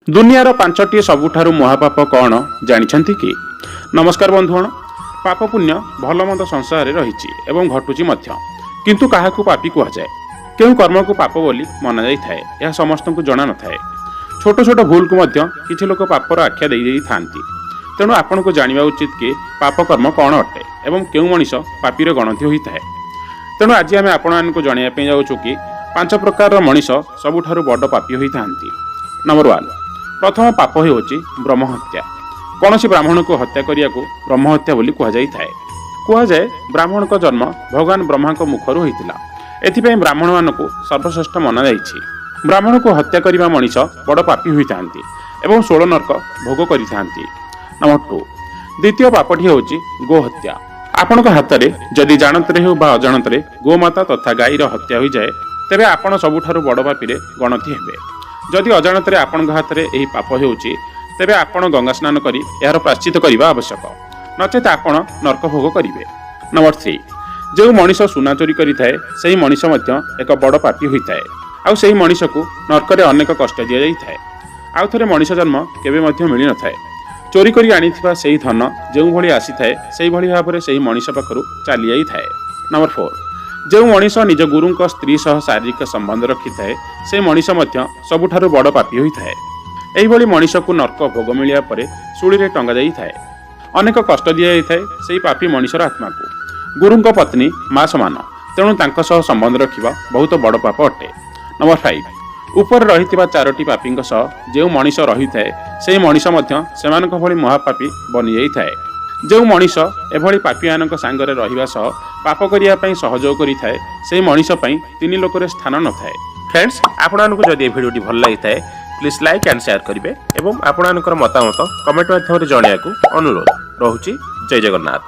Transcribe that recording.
ଦୁନିଆର ପାଞ୍ଚଟି ସବୁଠାରୁ ମହାପାପ କ'ଣ ଜାଣିଛନ୍ତି କି? ନମସ୍କାର ବନ୍ଧୁଗଣ। ପାପ ପୁଣ୍ୟ, ଭଲ ମନ୍ଦ ସଂସାରରେ ରହିଛି ଏବଂ ଘଟୁଛି ମଧ୍ୟ। କିନ୍ତୁ କାହାକୁ ପାପୀ କୁହାଯାଏ, କେଉଁ କର୍ମକୁ ପାପ ବୋଲି ମନାଯାଇଥାଏ, ଏହା ସମସ୍ତଙ୍କୁ ଜଣା ନଥାଏ। ଛୋଟ ଛୋଟ ଭୁଲକୁ ମଧ୍ୟ କିଛି ଲୋକ ପାପର ଆଖ୍ୟା ଦେଇ ଦେଇଥାନ୍ତି। ତେଣୁ ଆପଣଙ୍କୁ ଜାଣିବା ଉଚିତ କି ପାପ କର୍ମ କ'ଣ ଅଟେ ଏବଂ କେଉଁ ମଣିଷ ପାପୀର ଗଣତି ହୋଇଥାଏ। ତେଣୁ ଆଜି ଆମେ ଆପଣମାନଙ୍କୁ ଜଣାଇବା ପାଇଁ ଯାଉଛୁ କି ପାଞ୍ଚ ପ୍ରକାରର ମଣିଷ ସବୁଠାରୁ ବଡ଼ ପାପୀ ହୋଇଥାନ୍ତି। ନମ୍ବର 1, ପ୍ରଥମ ପାପ ହେଉଛି ବ୍ରହ୍ମହତ୍ୟା। କୌଣସି ବ୍ରାହ୍ମଣକୁ ହତ୍ୟା କରିବାକୁ ବ୍ରହ୍ମହତ୍ୟା ବୋଲି କୁହାଯାଇଥାଏ। କୁହାଯାଏ, ବ୍ରାହ୍ମଣଙ୍କ ଜନ୍ମ ଭଗବାନ ବ୍ରହ୍ମାଙ୍କ ମୁଖରୁ ହୋଇଥିଲା। ଏଥିପାଇଁ ବ୍ରାହ୍ମଣମାନଙ୍କୁ ସର୍ବଶ୍ରେଷ୍ଠ ମନାଯାଇଛି। ବ୍ରାହ୍ମଣକୁ ହତ୍ୟା କରିବା ମଣିଷ ବଡ଼ ପାପୀ ହୋଇଥାନ୍ତି ଏବଂ 16 ନର୍କ ଭୋଗ କରିଥାନ୍ତି। ନମ୍ବର 2, ଦ୍ୱିତୀୟ ପାପଟି ହେଉଛି ଗୋହତ୍ୟା। ଆପଣଙ୍କ ହାତରେ ଯଦି ଜାଣତରେ ହେଉ ବା ଅଜାଣତରେ ଗୋମାତା ତଥା ଗାଈର ହତ୍ୟା ହୋଇଯାଏ, ତେବେ ଆପଣ ସବୁଠାରୁ ବଡ଼ ପାପୀରେ ଗଣତି ହେବେ। ଯଦି ଅଜାଣତରେ ଆପଣଙ୍କ ହାତରେ ଏହି ପାପ ହେଉଛି, ତେବେ ଆପଣ ଗଙ୍ଗା ସ୍ନାନ କରି ଏହାର ପ୍ରାୟଶ୍ଚିତ କରିବା ଆବଶ୍ୟକ। ନଚେତ ଆପଣ ନର୍କ ଭୋଗ କରିବେ। ନମ୍ବର 3, ଯେଉଁ ମଣିଷ ସୁନା ଚୋରି କରିଥାଏ, ସେହି ମଣିଷ ମଧ୍ୟ ଏକ ବଡ଼ ପାପୀ ହୋଇଥାଏ। ଆଉ ସେହି ମଣିଷକୁ ନର୍କରେ ଅନେକ କଷ୍ଟ ଦିଆଯାଇଥାଏ। ଆଉ ଥରେ ମଣିଷ ଜନ୍ମ କେବେ ମଧ୍ୟ ମିଳିନଥାଏ। ଚୋରି କରି ଆଣିଥିବା ସେହି ଧନ ଯେଉଁଭଳି ଆସିଥାଏ, ସେହିଭଳି ଭାବରେ ସେହି ମଣିଷ ପାଖରୁ ଚାଲି ଯାଇଥାଏ। ନମ୍ବର 4, ଯେଉଁ ମଣିଷ ନିଜ ଗୁରୁଙ୍କ ସ୍ତ୍ରୀ ସହ ଶାରୀରିକ ସମ୍ବନ୍ଧ ରଖିଥାଏ, ସେ ମଣିଷ ମଧ୍ୟ ସବୁଠାରୁ ବଡ଼ ପାପୀ ହୋଇଥାଏ। ଏହିଭଳି ମଣିଷକୁ ନର୍କ ଭୋଗ ମିଳିବା ପରେ ଶୂଳିରେ ଟଙ୍ଗା ଯାଇଥାଏ। ଅନେକ କଷ୍ଟ ଦିଆଯାଇଥାଏ ସେହି ପାପୀ ମଣିଷର ଆତ୍ମାକୁ। ଗୁରୁଙ୍କ ପତ୍ନୀ ମା ସମାନ, ତେଣୁ ତାଙ୍କ ସହ ସମ୍ବନ୍ଧ ରଖିବା ବହୁତ ବଡ଼ ପାପ ଅଟେ। ନମ୍ବର 5, ଉପରେ ରହିଥିବା ଚାରୋଟି ପାପୀଙ୍କ ସହ ଯେଉଁ ମଣିଷ ରହିଥାଏ, ସେହି ମଣିଷ ମଧ୍ୟ ସେମାନଙ୍କ ଭଳି ମହାପାପୀ ବନିଯାଇଥାଏ। ଯେଉଁ ମଣିଷ ଏଭଳି ପାପୀମାନଙ୍କ ସାଙ୍ଗରେ ରହିବା ସହ ପାପ କରିବା ପାଇଁ ସହଯୋଗ କରିଥାଏ, ସେହି ମଣିଷ ପାଇଁ ତିନି ଲୋକରେ ସ୍ଥାନ ନଥାଏ। ଫ୍ରେଣ୍ଡସ୍, ଆପଣମାନଙ୍କୁ ଯଦି ଏ ଭିଡ଼ିଓଟି ଭଲ ଲାଗିଥାଏ, ପ୍ଲିଜ୍ ଲାଇକ୍ ଆଣ୍ଡ ସେୟାର କରିବେ ଏବଂ ଆପଣମାନଙ୍କର ମତାମତ କମେଣ୍ଟ ମାଧ୍ୟମରେ ଜଣାଇବାକୁ ଅନୁରୋଧ ରହୁଛି। ଜୟ ଜଗନ୍ନାଥ।